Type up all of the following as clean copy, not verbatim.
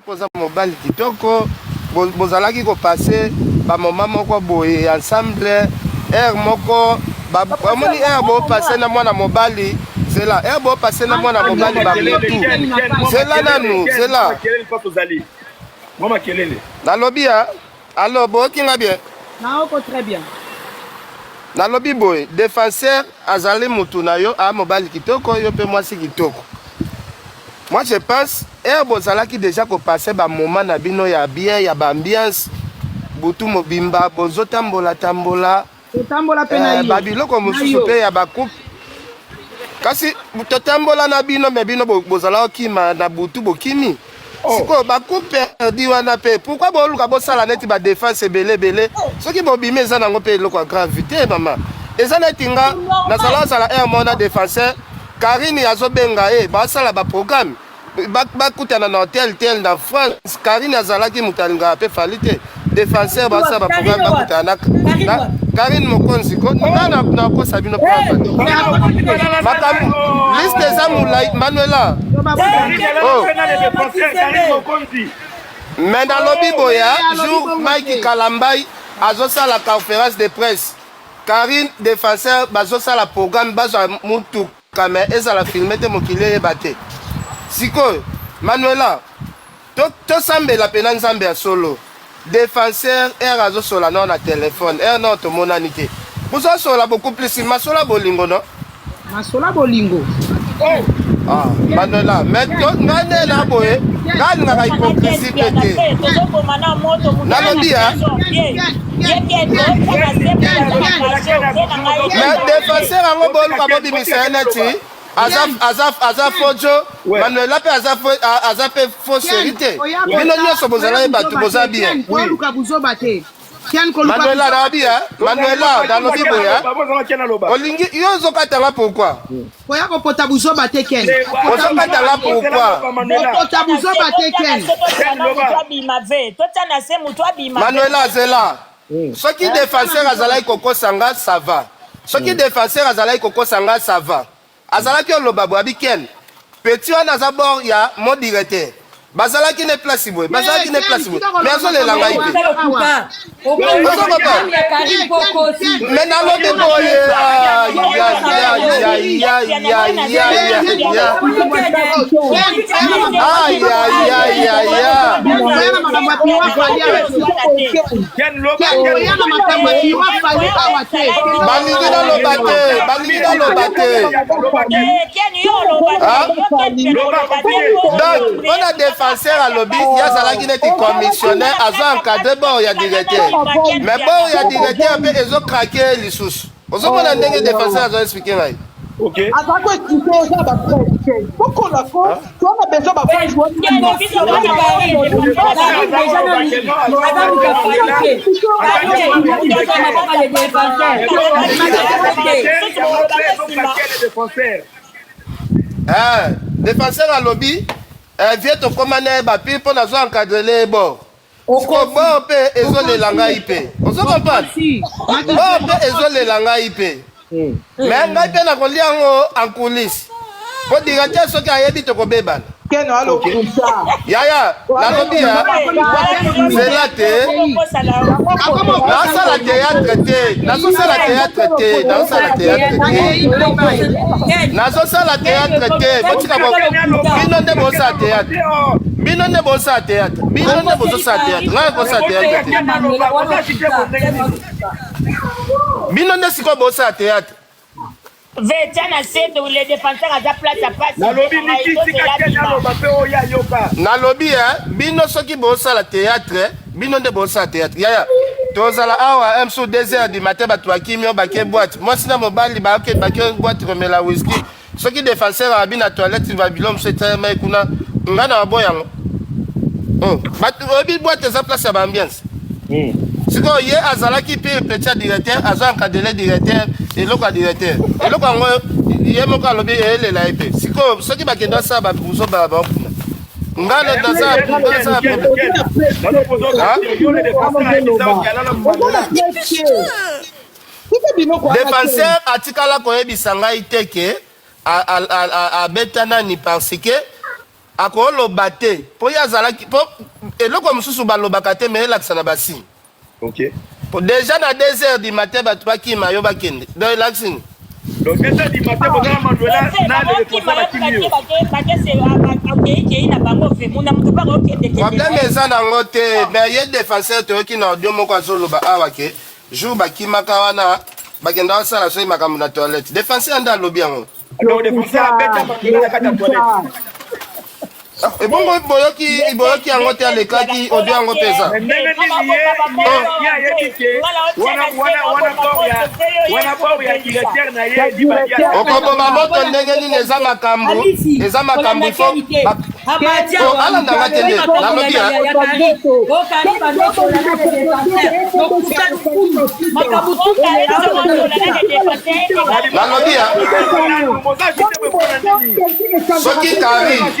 mpe oza mobali kitoko, bozalaki ko passer ba moment moko boye ensemble, heure moko omoni heure bo passer na mwana mobali, zela heure bo passer na mwana mobali ba butu, zela nanu, zela nalobi ya alors boyoki nga bien? Naoko très bien. Nalobi boye, defenseur azali mutu na yo, a mobali kitoko, yo pe mwasi kitoko. Moi je pense heure bozalaki dejà ko passer ba moment na bino ya bien ya ba ambiance butu mobimba bozo tambola tambola Totambola pe na eh, ye. ba biloko Na mosusu yo. pe ya ba couple kasi totambola na bino me bino bozala okima na butu bokimi Oh. sikoyo ba coup perdu wana pe pourquoi boluka bosala neti ba defense ebele ebele soki bobimi eza nango pe eloko ya grave te mama eza neti nga nazala azala heure moko na defenseur Karine azobenga ye basala ba programme bakutana na hotel tel na France Karine azalaki moto alingaka pe Fally te defenseur basala ba programme bakutana na Karine Mokonzi ko nga na nakosa bino makambo liste eza molai Manuela oh. Mais nalobi boya jour Mike Kalambay azosala conférence de presse Carine defenseur bazosala programme bazwa mutuka mais ezala filme te mokili eyeba te sikoyo Manuela tosambela to pena nzambe ya solo defenseur heure azosola nao na telefone heure nao tomonani te bozosola beaucoup plus masola bolingo no Masola bolingo. Oh. Ah, Manuela, mais nga nde na boye, nga alingaka hypocrisie mpe te. Nalobi ya. Mais défenseur yango boluka bobimisa ye neti aza aza aza fojo Manuela mpe aza aza mpe faux série te. Bino nyonso bozalaki bato boza bien. Boluka buzoba te. Ken koluka Manuela nalobi ya Manuela nalobi boye olingi yo ozokata nga pourquoi koya kopota buzoba te Ken ozokata nga pourquoi kopota buzoba te Ken Manuela zela soki défenseur azalaki kokosa nga ça va soki défenseur azalaki kokosa nga ça va Azalaki oloba boye abi ken petit wana aza bord ya mon directeur bazalaki ne place boye bazalaki ne place boye mais azolela ngai te mais nalobi boye Balingi naloba te, balingi naloba te. Donc, mpona défenseur alobi ye azalaki neti commissionnaire azo encadre bord ya directeur mais bord ya directeur mpe ezo craque lisusu ozomona ndenge défenseur azo explike ngai Ok. Aza ko expliquer oza ba preuve te. Bokola ko to na besoin ba preuve Eh, défenseur alobi eh, vie tokoma na ye bapi mpo nazo encadrele ye bord siko bord mpe ezolela ngai mpe ozo comprendre bord mpe ezolela ngai mpe me ngai mpe nakolia yango en coulisse mpo directeur soki ayebi tokobebana Ken alokuta. Yaya, nalobi ya nzela te. Nasala théâtre te. Nazosala théâtre te. Nazosala théâtre te. Nazosala théâtre te. Botika bino nde bosala théâtre. Bino nde bosala théâtre. Bino nde bozosala théâtre. Ngai nakosala théâtre te. Bino nde sikoyo bosala théâtre. Ve tia na se le defenseur aza place ya pasi. Nalobi niki tika Ken aloba pe oyo ayoka. Nalobi eh bino soki bosala theatre bino nde bosala theatre yaya tozala awa m sur 2 heures du matin bato bakimi yo bake boîte mwasi na mobali bake bake boîte komela whisky soki defenseur abi na toilette babilo mosusu etelemai kuna nga na baboya yango oh, bato oyebi boîte eza place ya baambiance hmm. Sikoyo ye azalaki pire petit ya directeur, azo encadrer directeur, eloko ya directeur. Eloko yango ye moko alobi eyelela ye mpe. Sikoyo soki bakende asala ba buzoba ba kuna. Nga na naza naza Defenseur atikala koyebisa ngai te ke abeta nani parce que. Akoloba te po ye azalaki po eloko mosusu balobaka te mais elakisa na ba signe. Ok. Po dejà na 2 heures du matin bato bakima yo bakende. Donc elakisi nini? Donc 2 heures du matin boza na Manuela na le responsable akimi yo. Problème eza nango te mais ye défenseur toyoki na audio moko azoloba awa ke jour bakimaka wana bakenda kosala soki makambo na toilette. Défenseur nde alobi yango. Donc défenseur abeta Manuela na kati ya toilette. Ah, ebongo boyoki boyoki yango te alekaki audio yango mpe eza Mais ndenge nini ye ye ayebi ke wana wana wana bord ya wana bord ya directeur na ye Dibadi okoboma moto ndenge nini eza makambo eza makambo ifo alanda nga te nde nalobi nalobi soki Karine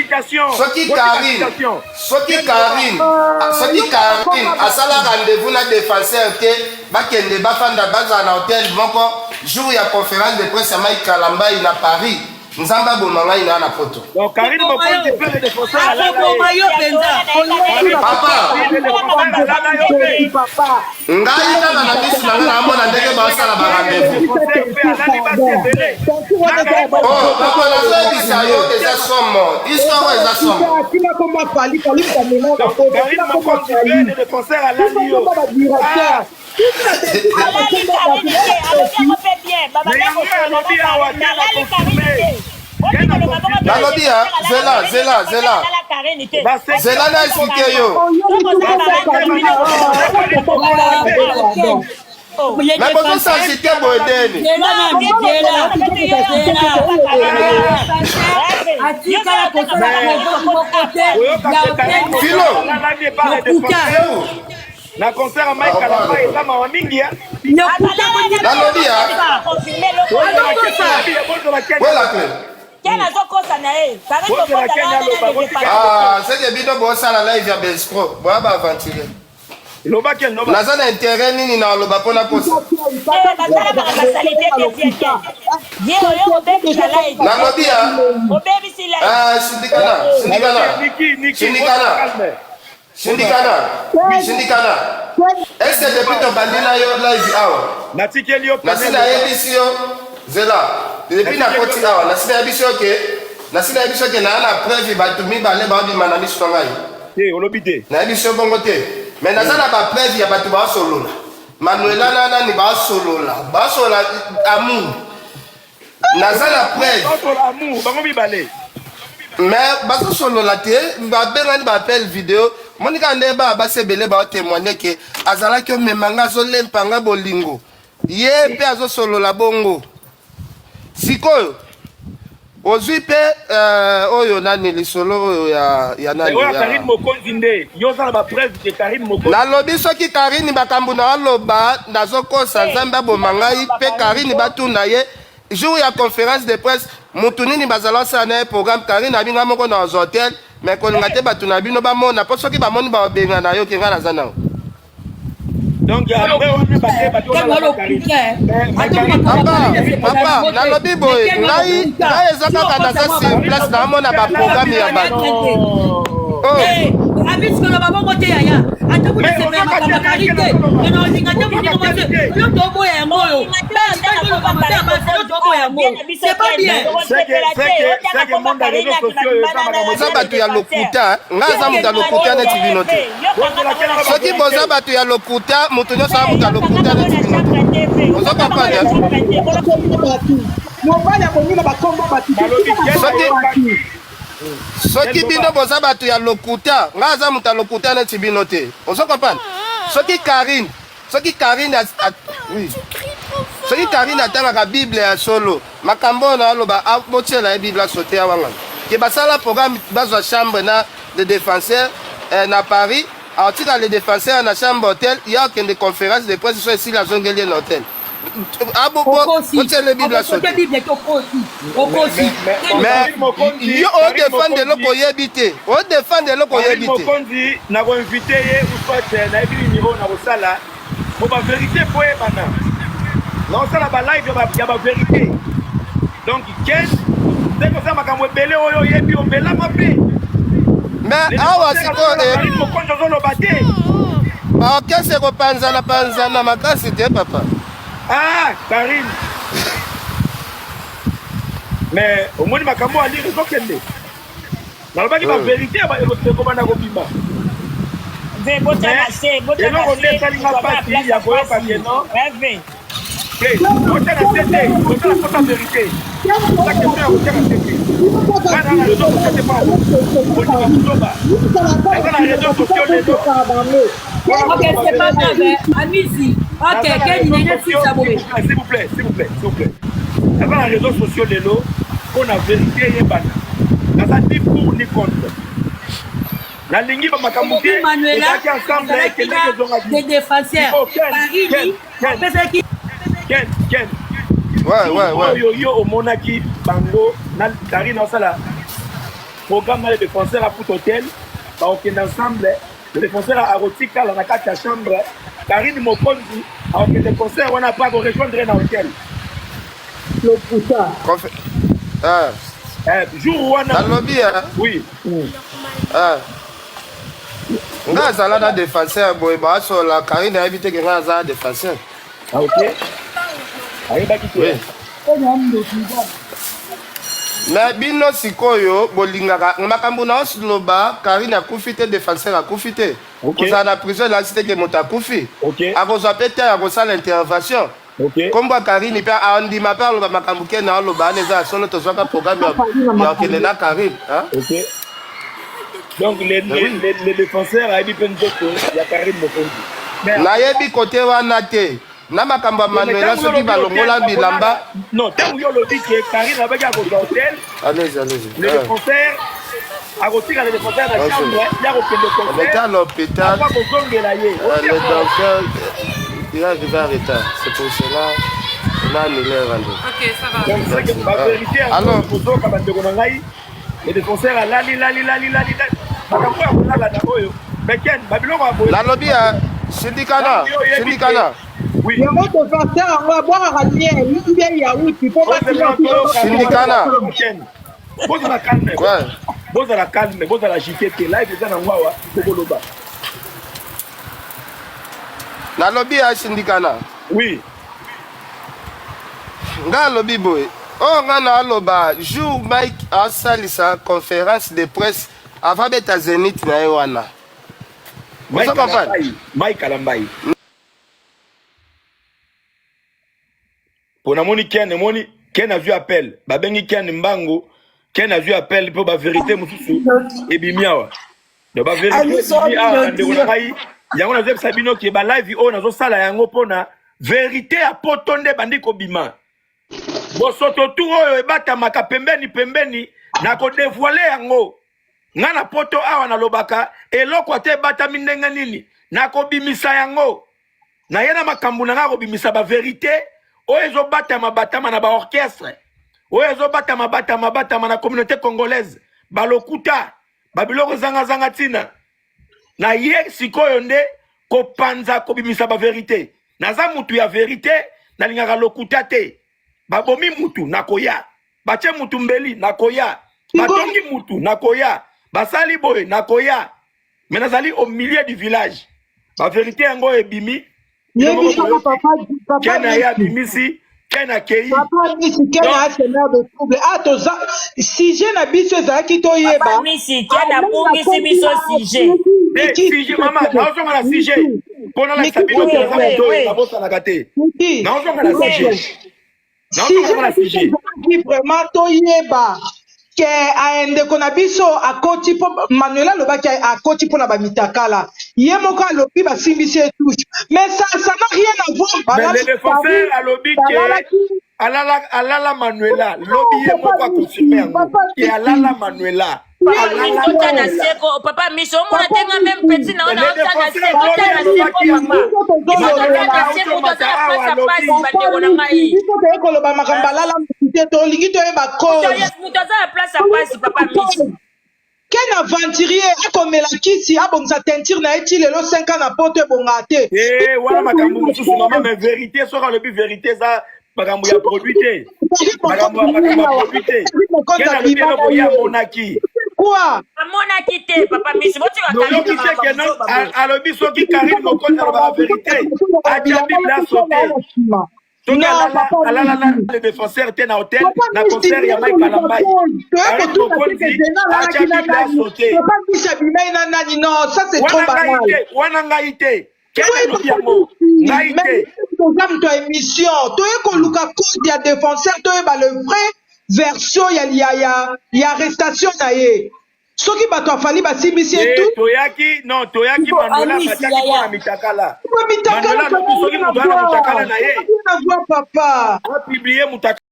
soki Karine soki Karine soki Karine asala rendez-vous na défenseur te bakende bafanda bazala na hotel moko jour ya conférence de presse ya Mike Kalambay na Paris nzambe aboma ngai na na poto. Donc Karine Mokonzi pe le défenseur akoboma yo penza. Papa ngai kaka na misu na ngai naamona ndenge baosala ba rendez-vous. Oh papa nazoyebisa yo eza somo histoire oyo eza somo. Karine Mokonzi pe le défenseur alali yo. Nalobi ya zela zela zela zela na explike yo. Mais bozosasite boye deni. Filo. Na concert ya Mike Kalambay eza mawa mingi ya. Nalobi ya. Wela pe. Ken azokosa na ye. Ah, c'est que bino bosala live ya Bescro, boya ba aventurer. Loba ken loba. Naza na intérêt nini na loba pona kosa. Nalobi ya. Ah, sindikana, sindikana. Sindikana. Sindikana. Sindikana. Est-ce que depuis tobandi na yo live awa? Natikeli yo. Nasi nayebisi yo zela. Depuis nakoti awa nasi nayebisi yo ke nasi nayebisi yo ke naa na preuve bato mibale baobima na miso na ngai. Te olobi te. Nayebisi yo bongo te. Mais naza na ba preuve ya bato baosolola. Manuela na nani baosolola. Baosolola amour. Naza na preuve. Baosolola amour bango mibale. Mais bazosolola te babengani ba appel video moni kaka nde baa basi ebele baotemoigne ke azalaki omema nga azolempa nga bolingo ye mpe azosolola bongo sikoyo ozwi mpe euh, oyo nani lisolo oyo ya, ya nani oyo Karine Mokonzi nde yo oza na ba preuve ke Karine Mokonzi nalobi soki Karine makambo na aloba nazokosa Nzambe aboma ngai mpe Karine batuna ye Jour ya conference de presse mutu nini bazala osala na ye programme Carine abi nga moko na ozwa hotel mais kolinga te batu na bino bamona po soki bamoni babengana yo ke nga naza nao. Donc après wana bate bato wana Karine. Papa, papa, nalobi boye ngai ngai eza kaka naza sur place naomona ba programme ya bato. Oh. Abisi koloba bongo te yaya ata kuna sepela makambo ya Karine te mais na olinga te moninga mwasi yo toboya yango oyo c'est pas bien boza bato ya lokuta nga aza moto ya lokuta neti bino te soki boza bato ya lokuta moto nyonso aza moto ya lokuta neti bino te ozo comprendre mobali abongi na bakombo bato soki bino boza bato ya lokuta nga aza moto ya lokuta neti bino te ozo comprendre soki karine soki karine oui. soki karine atangaka bible ya solo makambo oyo naaloba botiela ye bible asote awangana ke basala programme bazwa chambre na le défenseur eh, na paris atika le défenseur na chambre hotel ye akende conférence de presse so esili azongeli ye na hotel otiele bible asote mais yo odefendre eloko oyebi te odefendre eloko oyebi te mokonzi nakoinvite ye ou soit nayebi nimero nakosala po baverité po eyebana naosala balive ya baverité donc ken ndenge osala makambo ebele oyo oyebi omelama mpe. Mais awa sikoyo eh, mokonzi ozoloba te. Baorchestre ekopanzana panzana makasi te papa. Ah, Karine. Mais omoni makambo alire ezokende. Nalobaki ba verite ekobanda kobima. Eloko nde esali nga mpasi ya koyoka ke non. Botala se te, botala kota verite. Eza question ya kotala se te. Nga na réseau sociaux te mpo kondima buzoba. Naza na réseau sociaux lelo. Ok, c'est pas grave, Amisi. Ok, Kenny, ndenge sisa boye. S'il vous plaît, s'il vous plaît, s'il vous plaît. Naza na réseau sociaux lelo mpo na verite eyebana. Naza ni pour ni contre. Nalingi ba makambo te. Manuela Ezalaki ensemble azalaki ekendeki na ezongaki. des défenseurs. Sikoyo, Ken, Paris Ken, Ken. apesaki Ken, Ken. Ouais, ouais, ouais. Oyo yo omonaki bango na Karine osala programme na le défenseur à foot hotel bakokende ensemble le défenseur akotikala na kati ya chambre Karine Mokonzi akokende concert wana apa akorejoindre na hotel Lokuta. Ah. Eh, jour wana nalobi eh. Oui. Ah. Nga azala na défenseur boye basola Karine ayebi te ke nga aza défenseur. Ah, ok. Ayebaki te. Oui. Na bino sikoyo bolingaka makambo na osloba Karine akufi te, défenseur akufi te. Kozala na prison elakisi te ke moto akufi. Akozwa mpe te ya kosala intervention. Kombo ya Karine mpe andima mpe aloba makambo ke na aloba wana eza ya solo tozwaka programme ya okende na Karine. Ok. Donc les défenseurs ayebi mpe nzoto ya Karine Mokonzi. Nayebi kote wana te. Na makambo ya Manuela soki balongola bilamba. Non, ntango yo olobi ke Karine abaki akozwa hotel. Allez, allez. Le défenseur akotika le défenseur na chambre ya kokende concert. Elle était à l'hôpital. Akozongela ye. Le docteur il est arrivé en retard. C'est pour cela on a annulé le rendez-vous. Ok, ça va. Donc c'est que la vérité alors kozoka bandeko na ngai le défenseur alali lali lali lali makambo ya kolala na oyo mais Ken babiloko ya boye. Nalobi ya sindikana sindikana. Oui. Yango défenseur yango abwakaka miel ou bien yaourt mpo Sindikana. Bozala calme. Bozala calme, bozala agité te. Live eza nango awa tokoloba. Nalobi ya sindikana. Oui. Nga alobi boye. Oyo nga na aloba jour Mike asalisa conférence de presse avant beta Zenith na ye wana. Mike Kalambayi. Mike Kalambayi. Po namoni Ken, emoni Ken azwi appel, babengi Ken mbangu, Ken azwi appel po ba verite mosusu ebimi awa. Donc ba verite ebimi awa bandeko na ngai, yango nazoyebisa bino ke ba live oyo nazosala yango pona verite ya poto nde ebandi kobima. Bosoto tu oyo ebatamaka pembeni pembeni na kodevoile yango. Nga na poto awa nalobaka eloko ata ebatami ndenge nini nakobimisa yango. Naye na makambo na nga kobimisa ba verite oyo ezobatama batama na ba orchestre oyo ezobatama batama batama na communauté congolaise, balokuta babiloko ezanga zanga ntina. Na ye sikoyo nde kopanza kobimisa ba verite. Naza mutu ya verite, nalingaka lokuta te. Babomi mutu nakoya, batie mutu mbeli nakoya, batongi mutu nakoya, basali boye nakoya. Mais nazali au milieu du village. Ba verite yango ebimi. Yebisaka papa papa Ken aye abimisi, Ken akei. Papa Misi Ken a semeur de trouble. Ah toza sujet na biso ezalaki toyeba. Papa Misi Ken abungisi biso sujet. Eh, sujet mama, nazonga na sujet. Mpo nalakisa bino ke naza moto oyo nabosanaka te. Nazonga na sujet. Sujet na biso ezalaki vraiment toyeba ke ndeko na biso akoti mpo Manuel alobaki akoti mpo na bamitakala ye moko alobi basimbisi ye touche mais ça ça n'a rien à voir. Mais le défenseur alobi ke alala alala Manuela lobi ye moko akonfirme yango ke alala Manuela. Papa Miso tia na seko, papa Miso omona te nga même petit na ona tia na seko, tia na seko papa. Miso tia na seko, toza na face à face bandeko na ngai. Biso toye koloba makambo alala motu te, tolingi toyeba cause. Moto aza na place ya pasi papa Miso. Ken aventurier akomela kisi abongisa teinture na ye ti lelo 5 ans na poto ebongaka te. Eh, wana makambo mosusu mama, mais vérité soki alobi vérité eza makambo ya produit te, makambo ya produit te. Ken alobi eloko ye amonaki. Pourquoi? Amonaki te, papa Miso, botika Noyoki Karine. te ke non, alobi soki Karine Mokonzi alobaka vérité, atia Bible asote. Soki Non, alala papa alala na Misti. le défenseur te na hotel Papa na Misti, concert ya Mike Kalambay. toye Karine kotuna te Mokonzi ke Zena atia alalaki na Bible nani. asote. Papa Misti abimai na nani? Non, ça c'est trop Wana ngai banal. te, wana ngai te. Ken Oui, alobi papa yango, Misti, ngai mais te. toza moto ya émission, toye koluka code ya défenseur, toyeba le vrai version ya arrestation na ye. Soki bato afali basimbisi ye Eh, tout. toyaki non, toyaki Siko Manuela Amisi batiaki mpo na yaya. mitakala. Mitakala. Manuela alobi soki moto aza na mutakala na ye Na voix, papa. apublie mutakala.